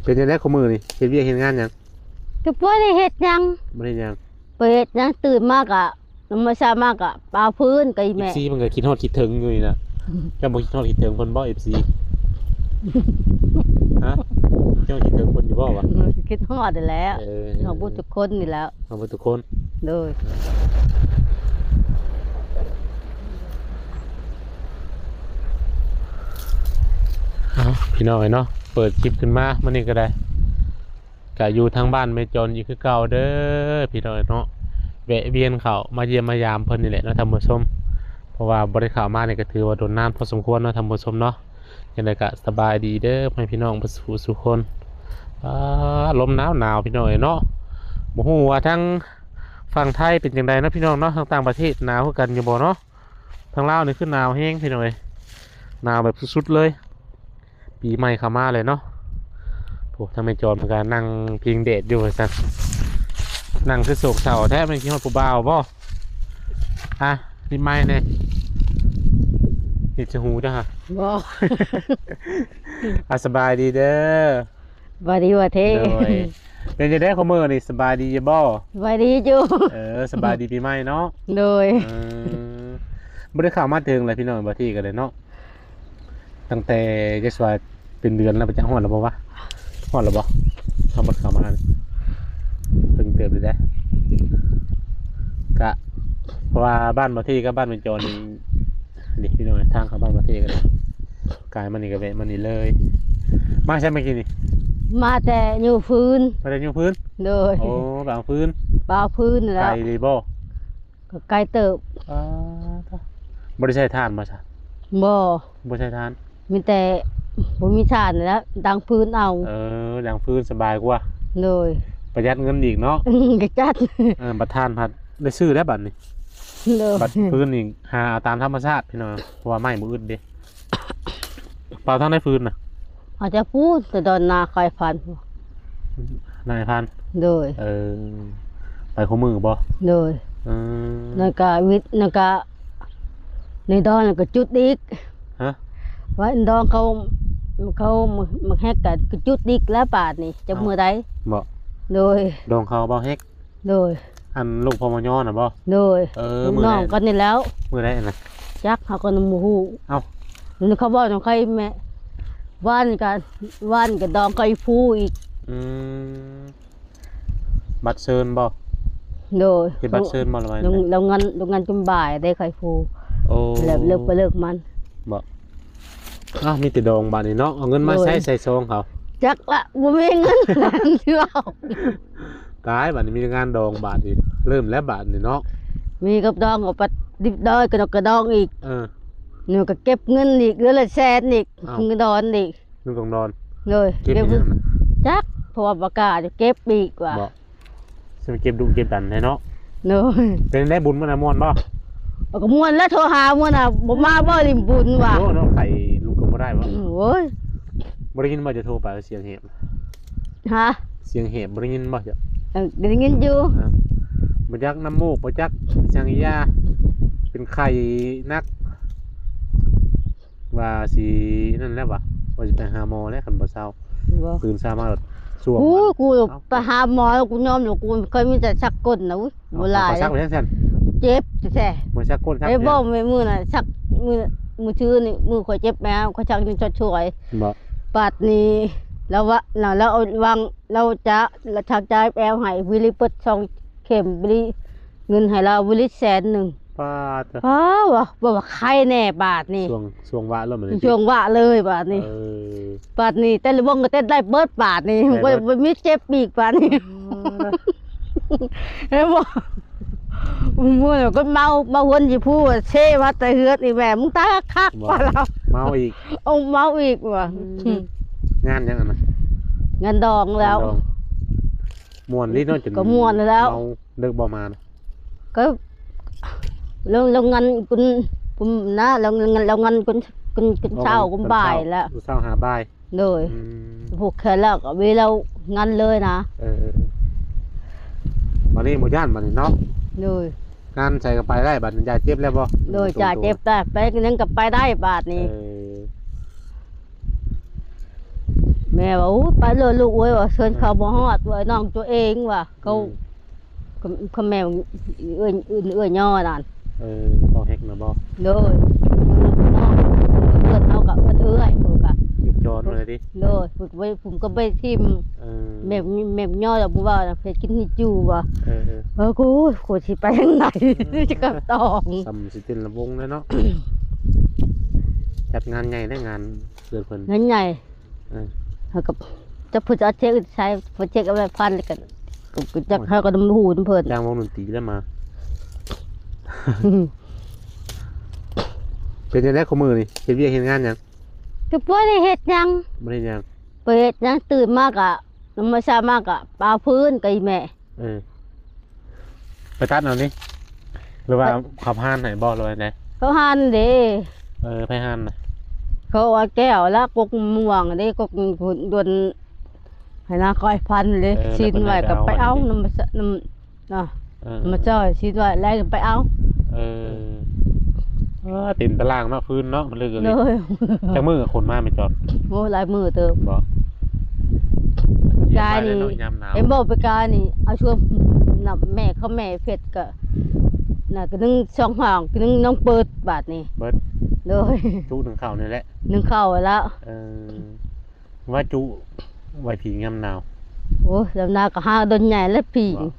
ເປັນຈັ່ງໃດຄຸມື້ນີ້ ເຮັດວຽກເຮັດງານຫຍັງ? ກໍບໍ່ໄດ້ເຮັດຫຍັງ ບໍ່ໄດ້ເຮັດຫຍັງ ບໍ່ເຮັດຫຍັງ ຕື່ນມາກໍ ນຳມາຊາມາກໍປາພື້ນກັບອີ່ແມ່ ເອັຟຊີ ເພິ່ນກໍຄິດຮອດຄິດເຖິງຢູ່ນີ້ນະ. ເຈົ້າບໍ່ຄິດຮອດຄິດເຖິງເພິ່ນບໍ່ ເອັຟຊີ? ຮະ? ເຈົ້າຄິດເຖິງເພິ່ນຢູ່ບໍ່ວະ? ເອີ ຄິດຮອດຫັ້ນແຫຼະ ເອີ ຮອດເບິດທຸກຄົນນີ້ແຫຼະ ຮອດເບິດທຸກຄົນ ໂດຍ. ເອົາ ພີ່ນ້ອງເອີຍເນາະ ເປີດຄລິບຂຶ້ນມາມື້ນີ້ກໍໄດ້ ກະຢູ່ທາງບ້ານແມ່ຈອນອີກຄືເກົ່າເດີພີ່ນ້ອງເນາະ ແວະວຽນເຂົ້າມາຢ້ຽມມາຢາມເພິ່ນນີ້ແຫຼະເນາະທ່ານຜູ້ຊົມ ເພາະວ່າບໍ່ໄດ້ເຂົ້າມານີ້ກໍຖືວ່າດົນນານພໍສົມຄວນເນາະທ່ານຜູ້ຊົມເນາະ. ຈັ່ງໃດກໍສະບາຍດີເດີພໍ່ແມ່ພີ່ນ້ອງເບິດສູ່ຜູ້ສູ່ຄົນ. ອາ ລົມໜາວໆ ພີ່ນ້ອງເອີຍເນາະ ບໍ່ຮູ້ວ່າທາງຝັ່ງໄທເປັນຈັ່ງໃດເນາະພີ່ນ້ອງເນາະ ທາງຕ່າງປະເທດໜາວຄືກັນຢູ່ບໍ່ເນາະ? ທາງລາວນີ້ຄືໜາວແຮງພີ່ນ້ອງເອີຍ ໜາວແບບສຸດໆເລີຍ. ປີໃໝ່ເຂົ້າມາແລ້ວເນາະ ໂອ້ ທາງແມ່ຈອນເພິ່ນກໍນັ່ງພິງແດດຢູ່ວ່າຊັ້ນ ນັ່ງຄືໂສກເສົ້າແທ້ ແມ່ນຄິດຮອດຜູ້ບ່າວບໍ່? ອາ ປີໃໝ່ແດ່ ນີ້ຈະຫູເຈົ້າຫະ ບໍ່ ອາ ສະບາຍດີເດີ ສະບາຍດີວ່າເທ ໂດຍ. ເປັນຈັ່ງໃດຄຸມື້ນີ້ ສະບາຍດີຢູ່ບໍ່? ສະບາຍດີຢູ່ ເອີ ສະບາຍດີປີໃໝ່ເນາະ ໂດຍ. ເອີ ບໍ່ໄດ້ເຂົ້າມາເຖິງແລ້ວພີ່ນ້ອງ ບ່າວທີກໍໄດ້ເນາະ ຕັ້ງແຕ່ຈັກຊິວ່າເປັນເດືອນແລ້ວ ໄປຈັກຮອດແລ້ວບໍ່ວະ ຮອດແລ້ວບໍ່? ເຮົາບໍ່ໄດ້ເຂົ້າມາເຖິງເຕີບເລີຍເດ້ ກະ ເພາະວ່າບ້ານບ່າວທີກັບບ້ານແມ່ຈອນນີ້ ນີ້ພີ່ນ້ອງ ທາງເຂົ້າບ້ານບ່າວທີກໍໄດ້ ກາຍມານີ້ກໍແວະມານີ້ເລີຍ. ມາໃສມາກີ້ນີ້? ມາແຕ່ຍູ້ຟືນ ມາແຕ່ຍູ້ຟືນ ໂດຍ. ໂອ້ ບາງຟືນ ບາງຟືນແລ້ວ ໄກເລີຍບໍ່? ກໍໄກເຕີບ ອາ ບໍ່ໄດ້ໃຊ້ຖ່ານບໍ່ຊະ? ບໍ່ ບໍ່ໃຊ້ຖ່ານ ມີແຕ່ ບໍ່ມີຖ່ານແລ້ວ ດັງຟືນເອົາ ເອີ ດັງຟືນສະບາຍກວ່າ ໂດຍ ປະຢັດເງິນອີກເນາະ ປະຢັດ ເອີ ບັດຖ່ານພັດໄດ້ຊື້ແລ້ວບັດນີ້ ໂດຍ ບັດຟືນນີ້ຫາເອົາຕາມທຳມະຊາດພີ່ນ້ອງ ເພາະວ່າໄມ້ບໍ່ອຶດເດ້. ເປົ່າທາງໃດຟືນນະ? ອາດຈະພຸ້ນ ແຕ່ດອນນາຄາຍພັນ ນາຍພັນ ໂດຍ ເອີ ໄປຄູ່ມື້ບໍ່? ໂດຍ ເອີ ນັ້ນກະວິດ ນັ້ນກະ ໃນດອນນັ້ນກະຈຸດອີກ ຮະ ວ່າດອງເຂົາ ເຂົາ ມັກແຮກກະຈຸດອີກແລ້ວບາດນີ້ ຈັກມື້ໃດ ບໍ່ ໂດຍ ດອງເຂົາບໍ່ແຮກ ໂດຍ ອັນລູກພໍ່ມະຍໍນະບໍ່? ໂດຍ ເອີ ມື້ໃດ ນ້ອງກັນນີ້ແລ້ວ ມື້ໃດນະ? ຈັກ ເຮົາກໍຍັງບໍ່ຮູ້ ເອົ້າ ເຂົາເວົ້ານຳໃຜແມ່ ວານກໍ ວານກໍດອງກັບອີ່ຜູ້ອີກ ອືມ ບັດເຊີນບໍ່? ໂດຍ ເຮັດບັດເຊີນບໍ່ລະວ່າ ແລ້ວງານ ແລ້ວງານຈົນບ່າຍໄດ້ໄຂພູ ໂອ້ ແລ້ວເລີກໄປເລີກມັນ ບໍ່ ອ້າວ ມີແຕ່ດອງບາດນີ້ເນາະ ເອົາເງິນມາໃຊ້ ໂດຍ ໃສ່ຊອງເຂົາ ຈັກລະ ບໍ່ມີເງິນ ຊິເວົ້າ ຕາຍ ບາດນີ້ມີແຕ່ງານດອງບາດນີ້ ເລີ່ມແລ້ວບາດນີ້ເນາະ ມີກັບດອງ ເອົາໄປດິບດອຍ ກະດອກກະດອງອີກ ເອີ ນີ້ກໍເກັບເງິນອີກ ເດືອນລະແສນອີກ ອ້າວ ເງິນດອນອີກ ລຸງຕ້ອງນອນ ໂດຍ ເກັບ ເກັບຫຍັງນະ? ຈັກ ເພາະວ່າບໍ່ກ້າຈະເກັບອີກວ່າ ບໍ່ ຊິໄປເກັບດຸເກັບດັນແທ້ເນາະ ໂດຍ ເປັນໄດບຸນມື້ນະ ມ່ວນບໍ່? ເອົາ ກໍມ່ວນແລ້ວ ໂທຫາມື້ນະ ບໍ່ມາບໍ່ຫຼິ້ນບຸນວ່າ ໂອ້ ເນາະ ໄຂ້ລຸກກໍບໍ່ໄດ້ບໍ່? ໂອ້ຍ ບໍ່ໄດ້ຍິນບໍ່ ຈະໂທໄປສຽງແຫບ ຮະ? ສຽງແຫບບໍ່ໄດ້ຍິນບໍ່? ເອີ ໄດ້ຍິນຢູ່ ອ່າ ບໍ່ຈັກນ້ຳມູກ ບໍ່ຈັກອີ່ຫຍັງອີ່ຢ່າ ເປັນໄຂ້ໜັກ ວ່າຊິນັ້ນແຫຼະຫວາ ວ່າຊິໄປຫາໝໍແຫຼະ ຄັນບໍ່ເຊົາ ຕື່ນເຊົ້າມາໂລດ ຊ່ວງ ໂອ້ຍ ກູ ເອົ້າ ໄປຫາໝໍແລ້ວ ກູຍອມແລ້ວ ກູເຄີຍມີແຕ່ຊັກກົ້ນນະ ອຸ້ຍ ບໍ່ຫຼາຍ ເອົາ ເຂົາຊັກໄປຈັ່ງຊັ້ນ ເຈັບແທ້ໆ ບໍ່ຊັກກົ້ນ ຊັກ ໄດ້ບອກແມ່ມື້ນະ ຊັກ ມື້ ມື້ຊື່ນີ້ ມື້ຂ້ອຍເຈັບແມ່ ຂ້ອຍຊັກຢູ່ຈອດຊ່ວຍ ບໍ່ ບາດນີ້ ລາວວ່າ ລາວ ລາວເອົາວາງ ລາວຈະ ລາວຊັກຈາຍແອວໃຫ້ ວິລິເປີດສອງເຂັມ ວິລິ ເງິນໃຫ້ລາວວິລິແສນໜຶ່ງ ປາດ ປາດ ວ່າ ວ່າ ວ່າໄຄແນ່ບາດນີ້ ຊ່ວງ ຊ່ວງວະເລີຍ ຊ່ວງວະເລີຍບາດນີ້ ເອີ ບາດນີ້ ແຕ່ລະວົງກໍເຕັ້ນໄດ້ເບິດບາດນີ້ ບໍ່ ບໍ່ມີເຈັບອີກບາດນີ້ ເຫັນບໍ່? ມື້ກໍເມົາ ເມົາເຮືອນຊິພູເຊມາແຕ່ເຮືອນອີກ ແມ່ ມຶງຕາຍຄັກວ່າລາວ ເມົາອີກ ເອົາເມົາອີກວ່າ ອືມ ງານຫຍັງອັນນັ້ນ? ງານດອງແລ້ວ ງານດອງ ມ່ວນນີ້ເນາະ ຈົນ ກໍມ່ວນແລ້ວ ເມົາ ເລິກບໍ່ມານະ ກໍ ແລ້ວ ແລ້ວງານບຸນ ບຸນນະ ແລ້ວງານ ແລ້ວງານກຸນ ກຸນ ກຸນເຊົ້າ ກຸນບ່າຍແລ້ວ ເຊົ້າຫາບ່າຍ ໂດຍ ອືມ ຜູກແຂນແລ້ວກໍເວລາງານເລີຍນະ ເອີ ບາດນີ້ບໍ່ຢ້ານບາດນີ້ເນາະ ໂດຍ ງານໃສກໍໄປໄດ້ບາດນີ້ ຢາເຈັບແລ້ວບໍ່? ໂດຍ ຢາເຈັບໄດ້ ໄປຫຍັງກໍໄປໄດ້ບາດນີ້ ເອີ ແມ່ວ່າ ໂອ້ຍ ໄປໂລດລູກເອີຍ ວ່າ ເຊີນເຂົາບໍ່ຮອດ ວ່າ ນ້ອງຕົວເອງ ວ່າ ເຂົາ ອືມ ຄຳ ຄຳແມ່ເອື້ອຍ ເອື້ອຍຍໍນັ້ນ ເອີ ເວົ້າແຮກນະບໍ່? ໂດຍ ເອີ້ນເຮົາກໍເອີ້ນເອື້ອຍ ເພິ່ນກໍ ເອີ້ນຈອນມາເລີຍຕິ? ໂດຍ ເພິ່ນກໍບໍ່ ເພິ່ນກໍບໍ່ໄດ້ຖິ້ມ ເອີ ແມ່ ແມ່ຍໍລະບໍ່ເວົ້ານະ ເຮັດກິນໃຫ້ຈູ່ບໍ່? ເອີ ເອີ ໂອ້ຍ ໂຄດຊິໄປທາງໃດ ເອີ ຈະກັບຕອງ ສ່ຳຊິເຕັ້ນລຳວົງແລ້ວເນາະ ຈັດງານໃຫຍ່ເດ້ ງານເກີດເພິ່ນ ງານໃຫຍ່ ເອີ ເຮົາກໍຈັກເພິ່ນຈະເອົາເຈັກໃສ່ ເພິ່ນເຈັກເອົາໄວ້ພັນ ແລ້ວກໍ ກໍຈັກ ເຮົາກໍນຳຮູ້ນຳເພິ່ນ ຈ້າງວົງດົນຕີແລ້ວມາ ເປັນຈັ່ງໃດຄຸມື້ນີ້ ເຮັດວຽກເຮັດງານຫຍັງ? ກໍບໍ່ໄດ້ເຮັດຫຍັງ ບໍ່ໄດ້ເຮັດຫຍັງ ບໍ່ເຮັດຫຍັງ ຕື່ນມາກໍ ນຳມາຊາມາກໍປາພື້ນກັບອີ່ແມ່ ເອີ ໄປຕັດເອົານີ້ ຫຼືວ່າ ໄປ ເຂົາຮ້ານໃຫ້ບໍ່ ຫຼືວ່າໃດ? ເຂົາຮ້ານເດ້ ເອີ ໃຜຮ້ານນະ? ເຂົາວ່າແກ້ວລະ ກົກມ່ວງເດ້ ກົກດວນ ໃຫ້ນາຄອຍພັນເດ້ ເອີ ຊີ້ນໄວ້ກໍໄປເອົາ ແລ້ວເພິ່ນໃຫ້ໄປເອົາ ນຳ ນຳ ເນາະ ເອີ ມາຈ່ອຍຊິວ່າແລກໄປເອົາ ເອີ ເອີ ເຕັມຕາລາງເນາະ ຄືນເນາະ ມັນເລີກອີ່ຫຼີ ໂດຍ ຈັກມື້ຄົນມາແມ່ຈອດ? ໂອ້ ຫຼາຍມື້ເຕີບ ບໍ່ ກາຍນີ້ ເນາະ ຍາມໜາວ ເຫັນບໍ່ ໄປກາຍນີ້ ເອົາຊ່ວງນຳແມ່ເຂົາ ແມ່ເພັດກໍ ນະ ກະໜຶ່ງສອງຫ້ອງ ກະໜຶ່ງນ້ອງເປີດ ບາດນີ້ ເບີດ ໂດຍ ຈຸໜຶ່ງເຂົ້ານີ້ແຫຼະ ໜຶ່ງເຂົ້າແລ້ວ ເອີ ວ່າຈຸໄວ້ຜິງຍາມໜາວ ໂອ້ຍ ຍາມໜາວກໍຫາດົນໃຫຍ່ແລ້ວຜິງ ບໍ່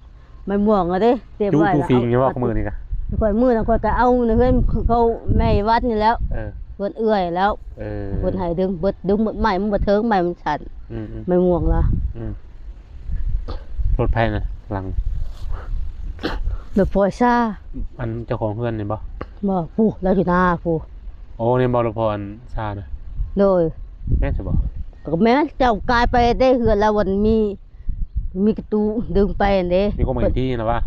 ໄມ້ມ່ວງເດ້ ເຕຍມໄວ້ ຈຸ ຈຸ ລະ ຜິງຢູ່ບໍ່ ເອົາ ມື້ນີ້ກະ ຂ້ອຍມື້ນັ້ນຂ້ອຍກໍເອົາໃນເຮືອນເຂົາ ແມ່ວັດນີ້ແລ້ວ ເອີ ເພິ່ນເອື້ອຍແລ້ວ ເອີ ເພິ່ນໃຫ້ດຶງເບິດ ດຶງເບິດໄມ້ມັນບໍ່ເຖິງ ໄມ້ມັນສັ້ນ ອືມໆ ໄມ້ມ່ວງລະ ອືມ ລົດໃຜນະ ຫຼັງ ລົດພໍ່ຊາ ອັນເຈົ້າຂອງເຮືອນນີ້ບໍ່? ບໍ່ ຜູ້ລາວຢູ່ນາຜູ້ ໂອ້ ນີ້ບໍ່ ລົດພໍ່ອັນຊານະ ໂດຍ ແມ່ນຊະບໍ່? ກໍແມ່ນ ເຈົ້າກາຍໄປໄດ້ເຮືອນລາວ ມັນມີ ມີກະຕູດຶງໄປຫັ້ນເດ້ ມີກົມແມ່ນທີ່ນະວ່າ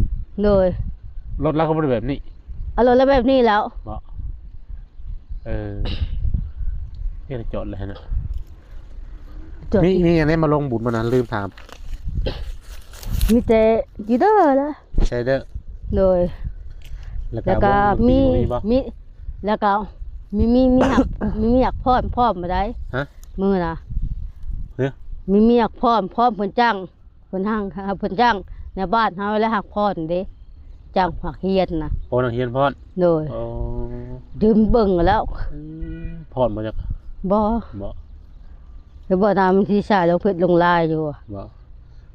ໂດຍ ລົດລາວກໍບໍ່ໄດ້ແບບນີ້ ເອົາລົດລາວແບບນີ້ແລ້ວ ບໍ່ ເອີ ເຮັດໃຫ້ຈອດເລີຍຫັ້ນນະ ຈອດ ມີ ມີຫຍັງແດ່ມາລົງບຸນມື້ນັ້ນ ລືມຖາມ ມີແຕ່ຈີເດີລະ ໄຊເດີ ໂດຍ ແລ້ວກໍ ແລ້ວກໍ ວົງດົນຕີ ມີ ບໍ່ມີບໍ່? ມີ ແລ້ວກໍມີ ມີ ມີຫຍັກ ມີ ມີຫຍັກພ້ອມ ພ້ອມບໍ່ໄດ້ ຮະ? ມື້ນະ ຮະ? ມີ ມີຫຍັກພ້ອມ ພ້ອມເພິ່ນຈ້າງ ເພິ່ນຫ້າງ ເພິ່ນຈ້າງໃນບ້ານເຮົາແລ້ວ ຮັກພ້ອນເດ້ ຈ້າງຮັກຮຽນນະ ໂອ້ ນັກຮຽນພ້ອນ ໂດຍ ອໍ ຢືມເບິ່ງແລ້ວ ອືມ ພ້ອນບໍ່ຈັກ ບໍ່ ບໍ່ ແລ້ວບໍ່ນາມທີ່ຊາຍລົງເຟສລົງລາຍຢູ່ ບໍ່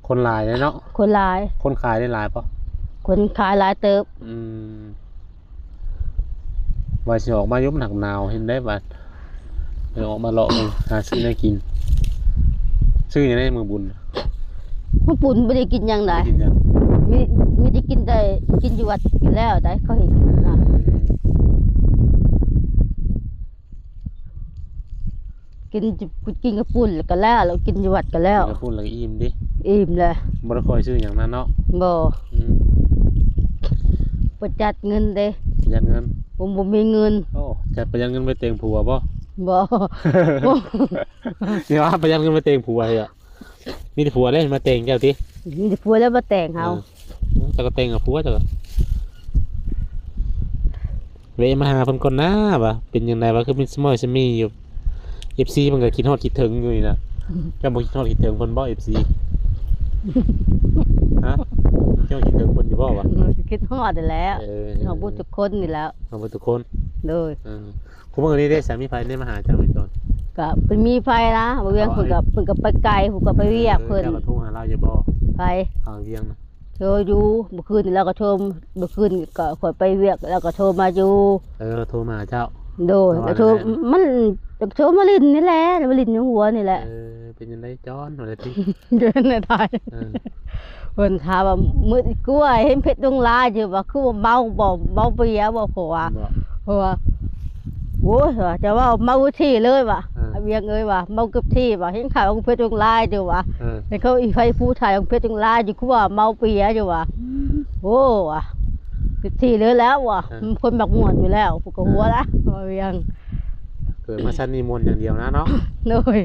ຄົນຫຼາຍເດ້ເນາະ ຄົນຫຼາຍ ຄົນຂາຍໄດ້ຫຼາຍບໍ່? ຄົນຂາຍຫຼາຍເຕີບ ອືມ ວ່າຊິອອກມາຢູ່ ມັນຫາກໜາວ ເຫັນໄດ້ວ່າ ເອີ ອອກມາເລາະເບິ່ງ ຫາຊື້ແນວກິນ ຊື້ຫຍັງໃນມື້ບຸນ? ມື້ບຸນບໍ່ໄດ້ກິນຫຍັງໃດ ບໍ່ໄດ້ກິນຫຍັງ ມີ ມີແຕ່ກິນແຕ່ ກິນຢູ່ວັດ ກິນແລ້ວໃດ ເຂົາເຮັດນະ ກິນ ກິນເຂົ້າປຸ້ນແລ້ວກໍແລ້ວ ແລ້ວກິນຢູ່ວັດກໍແລ້ວ ກິນເຂົ້າປຸ້ນແລ້ວກໍອີ່ມຕິ ອີ່ມແລ້ວ ບໍ່ໄດ້ຄ່ອຍຊື້ຫຍັງນະເນາະ ບໍ່ ອືມ ປະຢັດເງິນເດ້ ປະຢັດເງິນ ບໍ່ ບໍ່ມີເງິນ ໂອ້ ຈັດປະຢັດເງິນໄປແຕ່ງຜົວບໍ່? ບໍ່ ນີ້ວ່າປະຢັດເງິນໄປແຕ່ງຜົວເດ ມີແຕ່ຜົວເດ້ມາແຕ່ງເຈົ້າຕິ ມີແຕ່ຜົວແລ້ວມາແຕ່ງເຮົາ ເອີ ເຈົ້າກໍແຕ່ງເອົາຜົວເຈົ້າກໍ ແວະມາຫາເພິ່ນກ່ອນນາວ່າ ເປັນຈັ່ງໃດວ່າ ຄືມີສະໝ້ອຍສະມີຢູ່ ເອັຟຊີ ເພິ່ນກໍຄິດຮອດຄິດເຖິງຢູ່ນີ້ນະ ເຈົ້າບໍ່ຄິດຮອດຄິດເຖິງເພິ່ນບໍ່ ເອັຟຊີ ຮະ ເຈົ້າຄິດເຖິງເພິ່ນຢູ່ບໍ່ວະ? ເອີ ຄິດຮອດຫັ້ນແຫຼະ ເອີ ຮອດເບິດທຸກຄົນນີ້ແຫຼະ ຮອດເບິດທຸກຄົນ ໂດຍ ເອີ ຄຸມື້ນີ້ເດ້ ສາມີໃຜໄດ້ມາຫາເຈົ້າແມ່ຈອນ? ກະເພິ່ນມີໃຜນະ ບ່າວວຽງເພິ່ນກະ ເພິ່ນກະໄປໄກ ຜູ້ກະໄປວຽກເພິ່ນ ເຈົ້າກະໂທຫາລາວຢູ່ບໍ່? ໃຜ? ບ່າວວຽງນະ ໂທຢູ່ ມື້ຄືນນີ້ລາວກະໂທ ມື້ຄືນກະຂ້ອຍໄປວຽກ ລາວກະໂທມາຢູ່ ເອີ ໂທມາຫາເຈົ້າ ໂດຍ ໂທມາ ໂທ ແນວໃດ? ມັນ ໂທມາຫຼິ້ນນີ້ແຫຼະ ມາຫຼິ້ນຢູ່ຫົວນີ້ແຫຼະ ເອີ ເປັນຈັ່ງໃດຈອນ ວ່າແລ້ວຕິ ເດີນໄດ້ ເອີ ເພິ່ນຖາມວ່າ ມື້ກວ່າເຫັນເພັດລົງລາຍຢູ່ວ່າ ຄືວ່າເມົາບໍ່ ເມົາເບຍບໍ່ ເພາະວ່າ ເພາະວ່າ ໂອ້ຍ ວ່າ ຈະເວົ້າເມົາທີ່ເລີຍວ່າ ອ່າ ອາວຽງເອີຍວ່າ ເມົາເກືອບທີ່ວ່າ ເຫັນຂາວຂອງເພັດຈັ່ງຫຼາຍຢູ່ວ່າ ເອີ ເຫັນເຂົາອີໄຟຜູ້ຖ່າຍຂອງເພັດຈັ່ງຫຼາຍຢູ່ ຄືວ່າເມົາເບຍຢູ່ວ່າ ອືມ ໂອ້ ວ່າ ເຕັມທີ່ເລີຍແລ້ວວ່າ ອ່າ ຄົນມັກມ່ວນຢູ່ແລ້ວ ຜູ້ກໍຫົວລະ ອ່າ ວ່າວຽງ ເກີດມາຊັ້ນນີ້ມ່ວນຢ່າງດຽວນະເນາະ ໂດຍ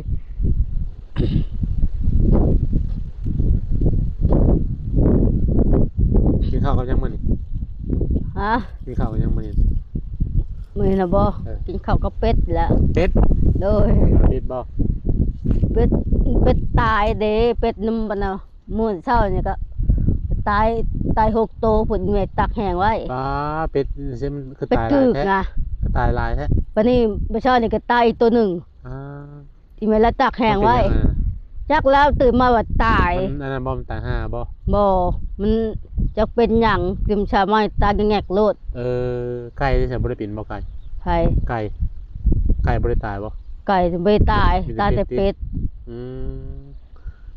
ກິນເຂົ້າກັບຫຍັງມື້ນີ້? ຮະ? ກິນເຂົ້າກັບຫຍັງມື້ນີ້? ມື້ນີ້ນະບໍ່? ເອີ ກິນເຂົ້າກັບເປັດແຫຼະ ເປັດ? ໂດຍ ເປັດບໍ່? ເປັດ ເປັດຕາຍເດ້ ເປັດນຳ ມື້ເຊົ້ານີ້ກໍຕາຍ ຕາຍຫົກໂຕພຸ້ນ ແມ່ຕັກແຫ້ງໄວ້. ປາ ເປັດ ມັນຄືຕາຍຫຼາຍແທ້ ຄືຕາຍຫຼາຍແທ້. ບາດນີ້ມື້ເຊົ້ານີ້ກໍຕາຍອີກໂຕໜຶ່ງ. ອາ ທີ່ແມ່ລະຕັກແຫ້ງໄວ້. ມັນເປັນຫຍັງນະ? ຈັກແລ້ວ ຕື່ນມາວ່າຕາຍ. ມັນອັນນັ້ນບໍ່? ມັນຕາຍຫ່າບໍ່? ບໍ່ ມັນຈັກເປັນຫຍັງ ຕື່ນເຊົ້າມາຕາຍແງກໂລດ. ເອີ ໄກ່ນີ້ຊັ້ນບໍ່ໄດ້ເປັນບໍ່? ໄກ່ ໄກ່ ໄກ່ບໍ່ໄດ້ຕາຍບໍ່? ໄກ່ບໍ່ໄດ້ຕາຍ ມີແຕ່ ຕາຍແຕ່ເປັດ ເປັດຕິ? ອືມ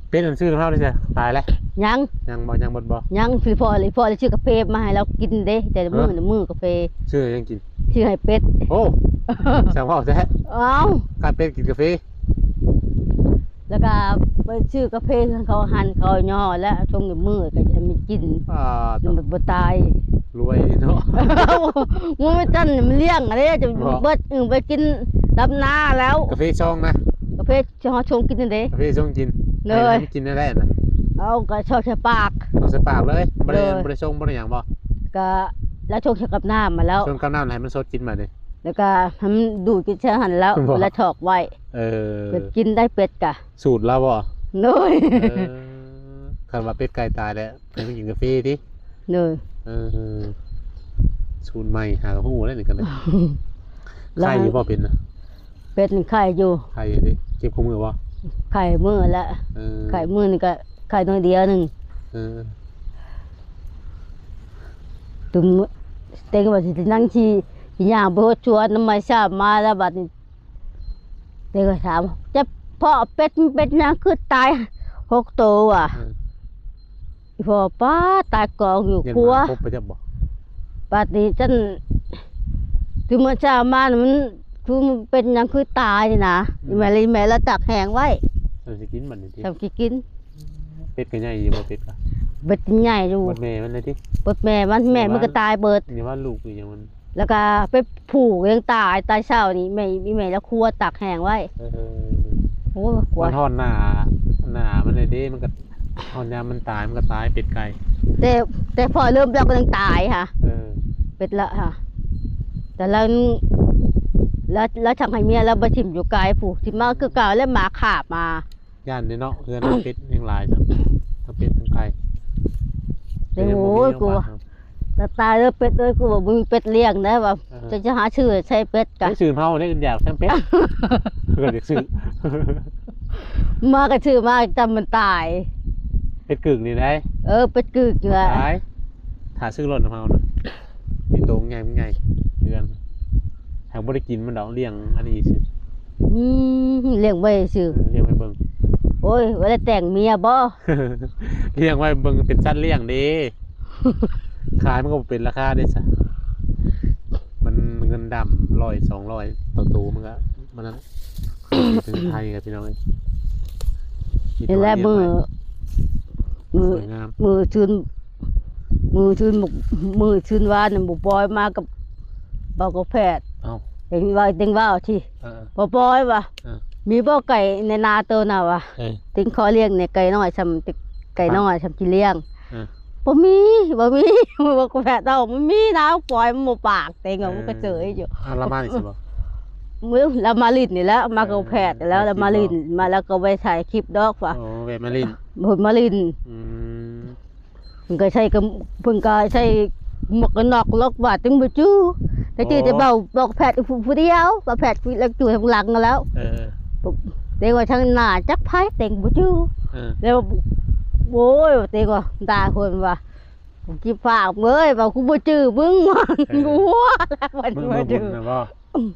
ເປັດອັນຊື້ນຳເຮົານີ້ຊະ ຕາຍແລ້ວ? ຍັງ ຍັງບໍ່? ຍັງໝົດບໍ່? ຍັງ. ຄືພໍ່ ອີພໍ່ລະຊື້ກາເຟມາໃຫ້ລາວກິນເດ້ ແຕ່ລະມື້ ເອີ ລະມື້ກາເຟ. ຊື້ຫຍັງກິນ? ຊື້ໃຫ້ເປັດ. ໂອ້ ຊ່າງເວົ້າແທ້. ເອົ້າ ກາເປັດກິນກາເຟ. ແລ້ວກໍໄປຊື້ກາເຟເຮືອນເຂົາຫັ້ນ ເຂົາຍໍແລ້ວ ຊົງໃຫ້ມື້ ກໍໃຫ້ມັນກິນ. ອາ ມັນບໍ່ຕາຍ. ລວຍເນາະ. ມັນບໍ່ທັນ ມັນລ້ຽງເດ້ ຈະ ບໍ່ ເບິດ ອື ໄປກິນດຳນາແລ້ວ. ກາເຟຊອງນະ? ກາເຟ ເຮົາຊົງກິນນັ້ນເດ້ ກາເຟຊົງກິນ. ໂດຍ ໃຫ້ມັນກິນໄດ້ນະ. ເອົາ ກໍຊອກໃສ່ປາກ ຊອກໃສ່ປາກເລີຍ. ບໍ່ໄດ້ ໂດຍ ບໍ່ໄດ້ຊົງ ບໍ່ໄດ້ຫຍັງບໍ່? ກໍລະຊົງໃສ່ກັບນ້ຳມາແລ້ວ ຊົງກັບນ້ຳໃຫ້ມັນສົດກິນບາດນີ້ ແລ້ວກໍໃຫ້ມັນດູດກິນໃສ່ຫັ້ນແລ້ວ ບໍ່ ລະຊອກໄວ້. ເອີ ເປັດກິນໄດ້ ເປັດກະ ສູດລາວບໍ່? ໂດຍ ເອີ ຄັນວ່າເປັດໄກ່ຕາຍແລ້ວ ໃຫ້ມັນກິນກາເຟຕິ? ໂດຍ ເອີ ສູດໃໝ່ ຫາກໍຮູ້ແລ້ວນີ້ກໍໄດ້. ໄຂ່ຢູ່ບໍ່ເປັດນະ? ເປັດນີ້ໄຂ່ຢູ່. ໄຂ່ຢູ່ຕິ? ເຈັບຄູ່ມື້ບໍ່? ໄຂ່ມື້ລະ. ເອີ ໄຂ່ມື້ນີ້ກໍໄຂ່ໜ້ອຍດຽວໜຶ່ງ. ເອີ ຕື່ມ ເຕັງວ່າຊິນັ່ງຂີ່ ຊິຍ່າງໄປຫົດສວນ ນຳໄມ້ຊາມມາແລ້ວ ບາດນີ້ ເຕັງກໍຖາມ ເຈັບເພາະເປັດ ມັນເປັນຫຍັງຄືຕາຍຫົກໂຕວ່າ? ເອີ ອີ່ພໍ່ ປ້າ ຕາຍກອງຢູ່ຄົວ. ເຮັດມາພົບໄປຈັກບໍ່? ບາດນີ້ຈັ່ນ ຄືມື້ເຊົ້າມານີ້ມັນ ຄືມັນເປັນຫຍັງຄືຕາຍນີ້ນະ. ອືມ ອີ່ແມ່ ອີ່ແມ່ລະຕັກແຫ້ງໄວ້ ຊ່ຳຊິກິນບາດນີ້ຕິ? ຊ່ຳຊິກິນ. ເປັດກໍໃຫຍ່ຢູ່ບໍ່? ເປັດກໍ ເປັດໃຫຍ່ຢູ່. ເບິດແມ່ມັນເລີຍຕິ? ເບິດແມ່ມັນ ແມ່ມັນກໍຕາຍເບິດ. ຢ່າວ່າລູກອີ່ຫຍັງມັນ ແລ້ວກໍໄປຜູກຍັງຕາຍ ຕາຍເຊົ້ານີ້ ແມ່ ອີ່ແມ່ລະຄົວຕັກແຫ້ງໄວ້. ເອີ ໂອ້ຍ ມັນຮ້ອນໜ້າ ໜ້າມັນເດ້ ມັນກໍຮ້ອນຍາມມັນຕາຍ ມັນກໍຕາຍ ເປັດໄກ່ ແຕ່ ແຕ່ພໍເລີ່ມແລ້ວກໍຍັງຕາຍຫະ. ເອີ ເປັດລະຫະ ແຕ່ລະ ລະ ລະສັ່ງໃຫ້ເມຍລະບໍ່ຖິ້ມຢູ່ໄກພຸ້ນ ຖິ້ມມາຄືເກົ່າ ແລ້ວໝາຄາບມາ. ຢ້ານເດ້ເນາະ ເຮືອນເຮົາເປັດແຮງຫຼາຍ ທັງເປັດທັງໄກ່. ແຕ່ໂອ້ຍ ກູວ່າ ຕາຍເດີເປັດເອີຍ ກູວ່າບໍ່ມີເປັດລ້ຽງໄດ້ວ່າ. ເອີ ຈະ ຈະຫາຊື້ໃສ່ເປັດກະ ໄປຊື້ເຮົາໄດ້ ຢາກໃສ່ເປັດ ເພິ່ນຢາກຊື້ ມາກໍຊື້ມາ ຈຳມັນຕາຍ. ເປັດກຶກນີ້ໄດ໋. ເອີ ເປັດກຶກນີ້ລະ ຕາຍ. ຖ້າຊື້ລົດນຳເຮົານະ ມີໂຕໃຫຍ່ ໃຫຍ່ເຮືອນ ຫາກບໍ່ໄດ້ກິນມັນດອກ ລ້ຽງອັນນີ້ຊື່. ອືມ ລ້ຽງໄວ້ຊື່. ເອີ ລ້ຽງໄວ້ເບິ່ງ. ໂອ້ຍ ວ່າແລ້ວແຕ່ງເມຍບໍ່? ລ້ຽງໄວ້ເບິ່ງ ເປັນສັດລ້ຽງເດ້. ຂາຍມັນກໍບໍ່ເປັນລາຄາເດ້ຊະ ມັນເງິນດຳ ຮ້ອຍ ສອງຮ້ອຍ ຕໍ່ໂຕ ມັນກໍ ມັນນັ້ນ ເປັນໄທກັບພີ່ນ້ອງເອີຍ. ນີ້ແຫຼະ ມື້ ມື້ ສວຍງາມ ມື້ຊື່ນ ມື້ຊື່ນ ມື້ຊື່ນວານນັ້ນ ບໍ່ປອຍມາກັບເບົາກະແພດ. ເອົ້າ ເຕັງເວົ້າ ເຕັງເວົ້າທີ່ ເອີ ບໍ່ປອຍວ່າ ເອີ ມີບໍ່ໄກ່ໃນນາໂຕນະວ່າ. ເອີ ເຕັງຂໍລ້ຽງແດ່ ໄກ່ນ້ອຍຊ່ຳ ໄກ່ນ້ອຍຊ່ຳຊິລ້ຽງ. ເອີ ບໍ່ມີ ບໍ່ມີ ບໍ່ແພດເອົາ ມັນມີນາປອຍ ມັນບໍ່ປາກ ເຕັງວ່າ ເອີ ມັນກໍເຈີຍຢູ່. ອາ ລາວມານີ້ຊິບໍ່? ມື້ລາວມາຫຼິ້ນນີ້ແຫຼະ ມາກັບແພດແລ້ວ ລາວມາຫຼິ້ນມາ ແລ້ວກໍໄປຖ່າຍຄລິບດອກວ່າ. ໂອ້ ແວະມາຫຼິ້ນ ເພິ່ນມາຫຼິ້ນ. ອືມ ເພິ່ນກໍໃສ່ ເພິ່ນກໍໃສ່ໝວກກັນນັອກລອກວ່າ ເຕັງບໍ່ຈື່ ແຕ່ກີ້ແຕ່ເບົາ ເບົາແພດຜູ້ດຽວ ເບົາແພດຜູ້ລະຢູ່ທາງຫຼັງແລ້ວ. ເອີ ເຕັງວ່າທາງໜ້າຈັກໃຜ ເຕັງບໍ່ຈື່. ເອີ ແລ້ວ ໂອ້ຍ ເຕັງວ່າ ດ່າເພິ່ນວ່າ ກິບຝາກເອີຍ ວ່າກູບໍ່ຈື່ມຶງ. ເອີ ຫົວແລ້ວເພິ່ນ ມື້ບຸນນະບໍ່?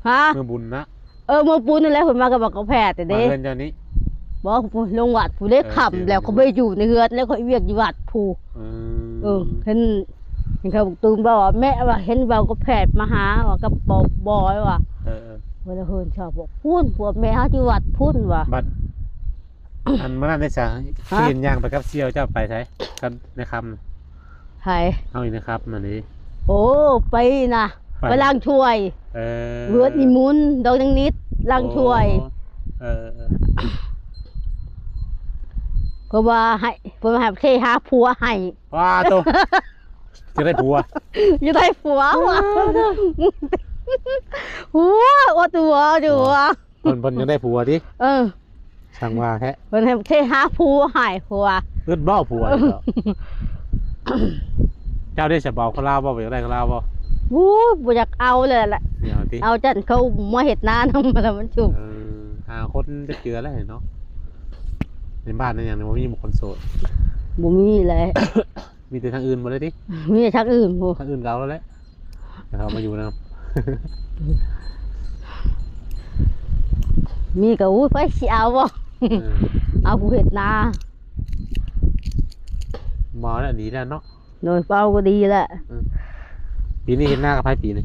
ຮະ? ມື້ບຸນນະ? ເອີ ມື້ບຸນນັ້ນແຫຼະ ເພິ່ນມາກັບບັກກະແພດເດ້. ມາເຮືອນເຈົ້ານີ້? ບໍ່ ພຸ້ນ ລົງວັດພຸ້ນເດ້. ເອີ ຄ່ຳແລ້ວ ເຂົາບໍ່ໄດ້ຢູ່ໃນເຮືອນແລ້ວ ເຂົາວຽກຢູ່ວັດພຸ້ນ. ອືມ ເອີ ເຫັນ ເຫັນເຂົາບອກຕູມເວົ້າວ່າ ແມ່ວ່າ ເຫັນເບົາກະແພດມາຫາວ່າ ກັບບອຍວ່າ. ເອີ ເອີ ເພິ່ນເພິ່ນຊອບບອກ ພຸ້ນ ພວກແມ່ເຮົາຢູ່ວັດພຸ້ນວ່າ. ບັດ ອັນມື້ນັ້ນເດ້ຊະ ຮະ? ເຫັນຍ່າງໄປກັບສ່ຽວເຈົ້າ ໄປໃສ? ກັບນາຍຄຳ. ໃຜ? ເຮົາອີກນາຍຄຳນັ້ນເດ້. ໂອ້ ໄປນະ ໄປ ໄປລ້າງຖ້ວຍ. ເອີ ເຮືອນອີ່ມຸນ ດອກນາງນິດ ລ້າງຖ້ວຍ. ໂອ້ ເອີ ເອີ ເພິ່ນວ່າໃຫ້ ເພິ່ນວ່າໃຫ້ເທຫາຜົວໃຫ້. ວ້າໂຕ ຢາກໄດ້ຜົວ ຢາກໄດ້ຜົວວ່າ. ໂອ້ ໂອ້ ໂອ້ ຕົວຢູ່ວ່າ. ເພິ່ນ ເພິ່ນຢາກໄດ້ຜົວຕິ? ເອີ. ຊ່າງວ່າແທ້ ເພິ່ນໃຫ້ເທຫາຜົວ ໃຫ້ຜົວ ອຶດບໍ່ຜົວເຈົ້າ ເຈົ້າໄດ້ສະເປົາຄົນລາວບໍ່? ບໍ່ຢາກໄດ້ຄົນລາວບໍ່? ໂອ້ຍ ບໍ່ຢາກເອົາເລີຍແຫຼະ ບໍ່ເອົາຕິ ເອົາຈັ່ນເຂົາມາເຮັດນານຳແລ້ວມັນສຸກ ເອີ ຫາຄົນຈັກເທື່ອແລ້ວເນາະ ໃນບ້ານໃນຫຍັງນີ້ບໍ່ມີຄົນໂສດ ບໍ່ມີແຫຼະ ມີແຕ່ທາງອື່ນບໍ່ໄດ້ຕິ? ມີແຕ່ທາງອື່ນພຸ້ນ ທາງອື່ນກໍເອົາແລ້ວແຫຼະ ແຕ່ເຮົາມາຢູ່ນຳ ມີກໍ ໂອ້ຍ ໃຜຊິເອົາບໍ່? ເອີ ເອົາຜູ້ເຮັດນາ ບໍ່ແລ້ວ ດີແລ້ວເນາະ ໂດຍ ເອົາກໍດີແຫຼະ ເອີ ປີນີ້ເຮັດນາກັບໃຜປີນີ້?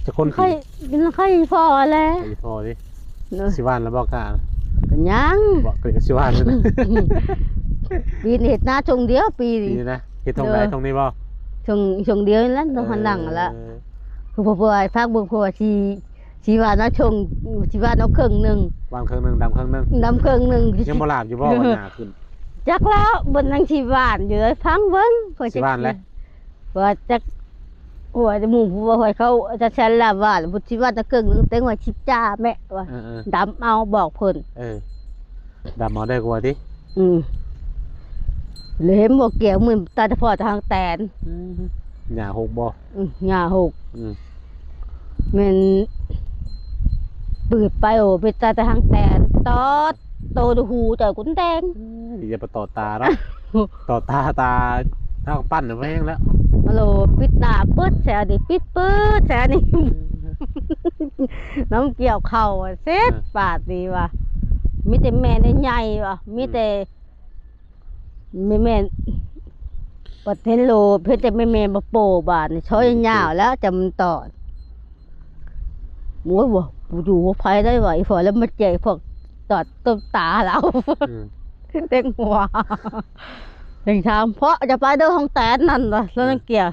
ຈັກຄົນ? ໃຄ ໃຄພໍ່ແຫຼະ ໃຄພໍ່ຕິ? ໂດຍ ຊິຫວ່ານແລ້ວບໍ່ກ້າ? ກໍຍັງ ບໍ່ ກໍຊິຫວ່ານແລ້ວນະ ປີນີ້ເຮັດນາທົ່ງດຽວ ປີນີ້ ປີນີ້ນະ ເຮັດທົ່ງໃດ? ໂດຍ ທົ່ງນີ້ບໍ່? ທົ່ງ ທົ່ງດຽວນີ້ແຫຼະ ເອີ ທົ່ງຫັ້ນຫຼັງຫັ້ນລະ ຄືເພື່ອໃຫ້ພັກເບິ່ງ ເພື່ອຊິ ຊິຫວ່ານເອົາທົ່ງ ຊິຫວ່ານເອົາເຄິ່ງໜຶ່ງ ຫວ່ານເຄິ່ງໜຶ່ງ ດຳເຄິ່ງໜຶ່ງ ດຳເຄິ່ງໜຶ່ງ ຍັງບໍ່ຫຼາບຢູ່ບໍ່ວ່າຫຍ້າຂຶ້ນ? ຈັກແລ້ວ ເບິ່ງຍັງຊິຫວ່ານຢູ່ເລີຍ ຟັງເບິ່ງ ເພິ່ນຊິຫວ່ານແຫຼະ ວ່າຈັກ ໂອ້ຍ ໝູ່ຜູ້ວ່າຂ້ອຍເຂົາຈະແຊນລະຫວ່ານ ພຸດຊິວ່າຕະເກິ່ງໜຶ່ງ ແຕ່ງວ່າຊິຈ້າແມະວ່າ ເອີໆ ດຳເອົາ ບອກເພິ່ນ ເອີ ດຳເອົາໄດ້ກວ່າຕິ ອືມ ແລ້ວເຫັນບໍ່ ກຽວມື້ຕາຍແຕ່ພໍ້ແຕ່ຫາງແຕນ ອືມ ຫຍ້າຫົກບໍ່? ອືມ ຫຍ້າຫົກ ອືມ ແມ່ນ ປືດໄປ ໂອ້ ເປັນຕາແຕ່ຫາງແຕນ ຕອດໂຕດູຫູເຈົ້າກຸນແດງ ອືມ ຢ່າໄປຕອດຕາເນາະ ຕອດຕາ ຕາ ທາງປັ້ນນະແພງແລ້ວ ມາໂລ ປິດໜ້າເປີດແຊນີ້ ປິດເປີດແຊນີ້ ນຳກ່ຽວເຂົ້າເສັດ ເອີ ບາດນີ້ວ່າ ມີແຕ່ແມ່ໃຫຍ່ໆວ່າ ມີແຕ່ ອືມ ແມ່ນໆ ບັດເຫັນໂລ ເຫັນແຕ່ແມ່ໆ ບໍ່ໂປ ບາດນີ້ ຊອຍ ອືມ ຍາວແລ້ວ ຈະມັນຕອດ ໂອ້ຍ ບໍ່ ບໍ່ຢູ່ບໍ່ໄພໄດ້ວ່າ ອີ່ພໍ່ແລ້ວມາແຈກພວກຕອດຕົ້ນຕາລາວ ອືມ ເຕັງຫົວ ເຕັງຖາມ ເພາະຈະໄປເດີຫ້ອງແຕນນັ້ນວ່າ ແລ້ວ ອືມ ນັກກຽວ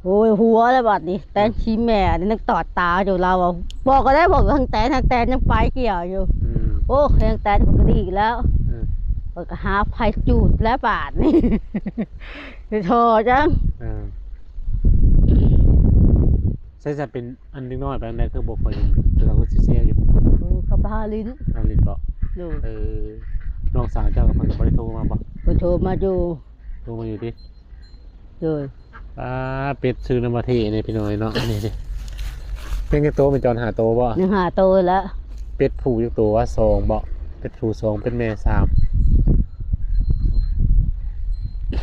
ໂອ້ຍ ຫົວແລ້ວບາດນີ້ ແຕນ ອືມ ຂີ້ແມ່ນີ້ຍັງຕອດຕາຢູ່ ລາວວ່າ ບອກກໍໄດ້ ບອກທາງແຕນ ທາງແຕນຍັງໄປກ່ຽວຢູ່ ອືມ ໂອ້ ທາງແຕນເພິ່ນກໍດີແລ້ວ ອືມ ເພິ່ນກໍຫາໄຟຈູດແລ້ວບາດນີ້ ຊິທໍ່ຈັ່ງ ເອີ ໃຊ້ຈະເປັນອັນເດັກນ້ອຍໄປອັນໃດ ຄືບໍ່ຄ່ອຍເຫັນ ແຕ່ວ່າຄືຊິແຊວຢູ່ ເອີ ເຂົາໄປຫາຫຼິ້ນ ຫາຫຼິ້ນບໍ່? ໂດຍ ເອີ ນ້ອງສາວເຈົ້າເພິ່ນກໍບໍ່ໄດ້ໂທມາບໍ່? ເພິ່ນໂທມາຢູ່ ໂທມາຢູ່ຕິ? ໂດຍ ອ່າ ເປັດຊື່ນຳວ່າເທ່ເດ້ພີ່ນ້ອງເອີຍເນາະ ນີ້ເດ້ ເປັດຈັກໂຕ ແມ່ນຈອນ ຫ້າໂຕບໍ່? ຍັງຫ້າໂຕແລ້ວ ເປັດຜູ້ຈັກໂຕວະ? ສອງບໍ່? ເປັດຜູ້ສອງ ເປັດແມ່ສາມ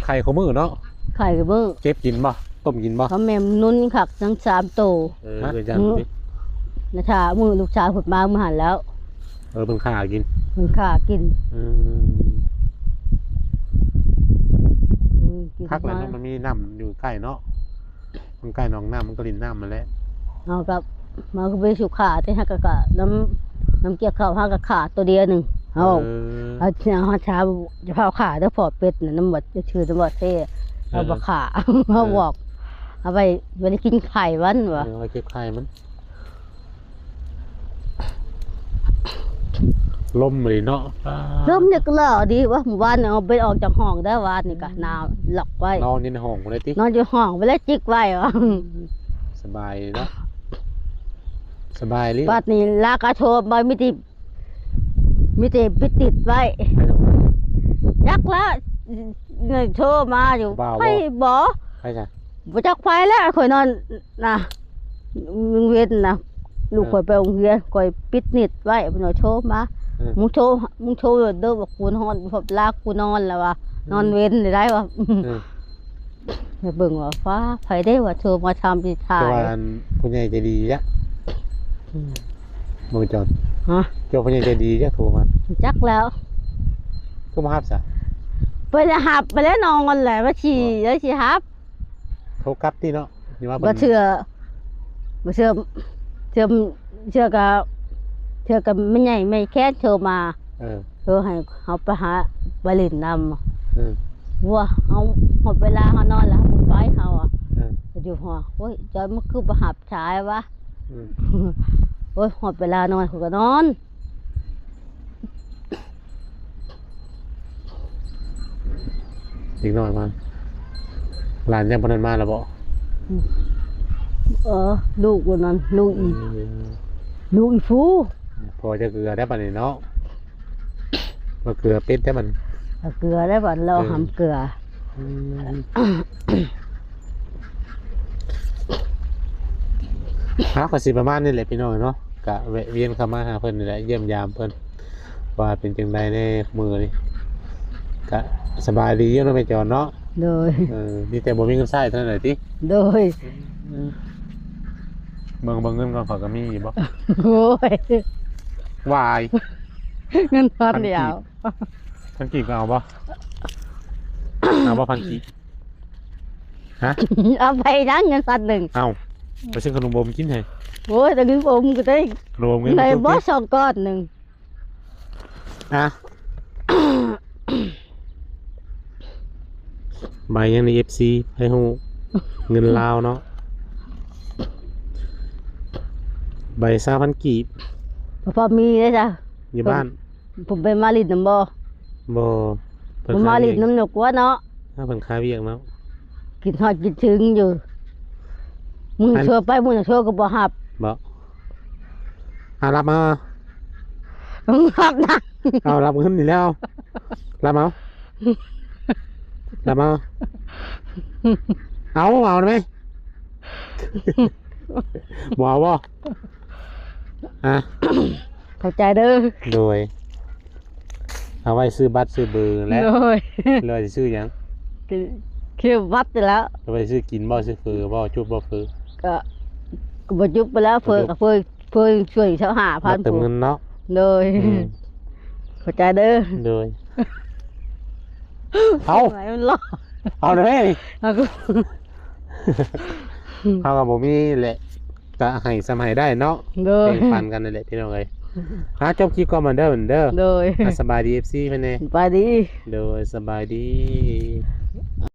ໄຂ່ຄູ່ມື້ເນາະ ໄຂ່ຄູ່ມື້ ເກັບກິນບໍ່? ຕົ້ມກິນບໍ່? ເຂົາແມ່ນນຸນຄັກທັງສາມໂຕ ເອີ ເອີ ນະ ຖ້າມື້ລູກສາວເພິ່ນມາມື້ຫັ້ນແລ້ວ ເອີ ເພິ່ນຂ້າກິນ ເພິ່ນຂ້າກິນ ອືມ ອືມ ຄັກແຫຼະເນາະ ມັນມີນ້ຳຢູ່ໃກ້ເນາະ ມັນໃກ້ໜອງນ້ຳ ມັນກໍຫຼິ້ນນ້ຳຫັ້ນແຫຼະ ເຮົາກໍ ມັນກໍໄປສູ່ຂ້າ ແຕ່ເຮົາກໍ ກໍນຳ ນຳກ່ຽວເຂົ້າ ເຮົາກໍຂ້າໂຕດຽວໜຶ່ງ ເຮົາ ເອີ ເຮົາ ເຮົາຈະພາຂ້າເດີ ພໍ່ເປັດນະ ນຳວັດ ຈະຊື່ນຳວັດເທ ເຮົາບໍ່ຂ້າ ເອີ ເຮົາບອກ ເອົາໄວ້ ໄວ້ໄດ້ກິນໄຂ່ມັນວ່າ ເອີ ໄວ້ເກັບໄຂ່ມັນ ລົມອີ່ຫຼີເນາະ ປ້າ ລົມນີ້ກໍຫຼໍ່ດີວະ ມື້ວານນີ້ເອົາໄປອອກຈາກຫ້ອງເດີ ວານນີ້ກະໜາວລັອກໄວ້ ນອນຢູ່ໃນຫ້ອງພຸ້ນເລີຍຕິ ນອນຢູ່ຫ້ອງໄປແລ້ວຈິກໄວ້ວະ ສະບາຍເນາະ ສະບາຍອີ່ຫຼີ ບາດນີ້ລາວກໍໂທມາ ມີແຕ່ ມີແຕ່ໄປຕິດໄວ້ ໃຜໂທມາ? ຈັກລະ ໂທມາຢູ່ ຜູ້ບ່າວບໍ່? ໃຜບໍ່? ໃຜຊະ? ບໍ່ຈັກໃຜແລ້ວ ຂ້ອຍນອນນະ ໂຮງຮຽນນະ ລູກຂ້ອຍໄປໂຮງຮຽນ ຂ້ອຍປິດນິດໄວ້ ເພິ່ນໂທມາ ເອີ ມຶງໂທ ມຶງໂທເດີ ວ່າກູນອນ ລາກູນອນແລ້ວວ່າ ເອີ ນອນເວັນໄດ້ວ່າ ເອີ ໄປເບິ່ງວ່າຟ້າໃຜເດ້ວ່າໂທມາທຳທີ່ຖ່າຍ ແຕ່ວ່າອັນຜູ້ໃຫຍ່ໃຈດີຍະ ອືມ ບໍ່ຈອນ ຮະ ເຈົ້າຜູ້ໃຫຍ່ໃຈດີຍະໂທມາ ຈັກແລ້ວ ຄືບໍ່ຮັບຊະ ໄປແລ້ວຮັບ ໄປແລ້ວນອນແຫຼະ ວ່າຊິ ແລ້ວຊິຮັບ ໂທກັບຕິເນາະ ຢ່າວ່າ ບໍ່ເຊື່ອ ບໍ່ເຊື່ອ ເຊື່ອ ເຊື່ອກໍ ເຊື່ອກໍແມ່ໃຫຍ່ແມ່ແຄ້ນໂທມາ ເອີ ໂທໃຫ້ເຮົາໄປຫາ ໄປຫຼິ້ນນຳ ເອີ ວ່າເຮົາ ຮອດເວລາເຮົານອນແລ້ວ ເຮົາບໍ່ໄປເຮົາອະ ເອີ ຢູ່ຫົວ ໂອ້ຍ ຈອຍ ມັນຄືບໍ່ຮັບສາຍວະ ອືມ ໂອ້ຍ ຮອດເວລານອນ ຂ້ອຍກໍນອນ ເດັກນ້ອຍມາ ຫຼານຍັງບໍ່ທັນມາລະບໍ? ອືມ ເອີ ລູກຄົນນັ້ນ ລູກອີ ເອີ ລູກອີຟູ ພໍຈະເກືອໄດ້ປານນີ້ເນາະ. ບໍ່ເກືອເປັດໄດ້ບັດ ເອົາເກືອໄດ້ບັດ ເລາະ ເອີ ຫຳເກືອ ອືມ ເອົາ ກໍຊິປະມານນີ້ແຫຼະພີ່ນ້ອງເນາະ ກະແວະວຽນເຂົ້າມາຫາເພິ່ນນີ້ແຫຼະ ຢ້ຽມຢາມເພິ່ນ ວ່າເປັນຈັ່ງໃດແດ່ມື້ນີ້ ກະສະບາຍດີຢູ່ເນາະແມ່ຈອນເນາະ ໂດຍ ເອີ ມີແຕ່ບໍ່ມີເງິນໃຊ້ເທົ່ານັ້ນແຫຼະຕິ ໂດຍ ອືມ ເບິ່ງ ເບິ່ງເງິນກ່ອນ ຂ້ອຍກໍມີຢູ່ບໍ່ ໂອ້ຍ ວາຍ ເງິນພັນ ພັนກີບ ດຽວ ພັນກີບກໍເອົາບໍ່ ເອົາບໍ່ ພັນກີບ ຮະ ເອົາໄປຫຍັງເງິນພັນໜຶ່ງ ເອົາ ໄປຊື້ຂະໜົມອົມກິນໃຫ້ ໂອ້ຍ ແຕ່ເງິນອົມກໍໄດ້ ຂະໜົມອົມກິນ ໄດ້ບໍ່ ສອງກ້ອນໜຶ່ງ ອ່ະ ໃບຫຍັງນີ້ ເອັຟຊີ ໃຫ້ຮູ້ ເງິນລາວເນາະ ໃບຊາວພັນກີບ ພໍມີເດ້ຈ້ະ ຢູ່ບ້ານ ເພິ່ນ ເພິ່ນໄປມາຫຼິ້ນນຳບໍ່? ບໍ່ ເພິ່ນ ບໍ່ມາຫຼິ້ນນຳ ຂາຍວຽກ ນະກວ່າເນາະ ເພິ່ນຂາຍວຽກເນາະ ຄິດຮອດຄິດເຖິງຢູ່ ມື້ ອັນ ໂທໄປ ມື້ໂທກໍບໍ່ຮັບ ບໍ່? ອ່າ ຮັບມາ ຮັບນະ ເອົາ ຮັບເງິນນີ້ແລ້ວ ຮັບເອົາ ຮັບເອົາ ເອົາ ເອົາໄດ້ໄໝ? ບໍ່ເອົາບໍ່? ອ່ະ ຂອບໃຈເດີ ໂດຍ ເອົາໄວ້ຊື້ບັດຊື້ເບີແຫຼະ ໂດຍ ຫຼືວ່າຊິຊື້ຫຍັງ? ຄື ຄືບັດນີ້ແຫຼະ ເອົາໄວ້ຊື້ກິນບໍ່? ຊື້ເຝີບໍ່? ຈຸບບໍ່ເຝີ? ກໍ ກໍບໍ່ຈຸບໄປແລ້ວ ເຝີກໍເຝີ ເຝີຊ່ວຍຊາວຫ້າພັນ ບັດເຕີມເງິນເນາະ ໂດຍ ອືມ ຂອບໃຈເດີ ໂດຍ ເອົາ ມັນຫຼໍ່ ເອົາໄດ້ໄໝ? ເຮົາກໍ ເຮົາກໍບໍ່ມີແຫຼະ ກະໃຫ້ສ່ຳໃຫ້ໄດ້ເນາະ ໂດຍ ແບ່ງປັນກັນນັ້ນແຫຼະພີ່ນ້ອງເອີຍ ອ່າ ຈົບຄລິບກ່ອນເດີ ເດີ ໂດຍ ອ່າ ສະບາຍດີ ເອັຟຊີ ເພິ່ນແດ່ ສະບາຍດີ ໂດຍ ສະບາຍດີ.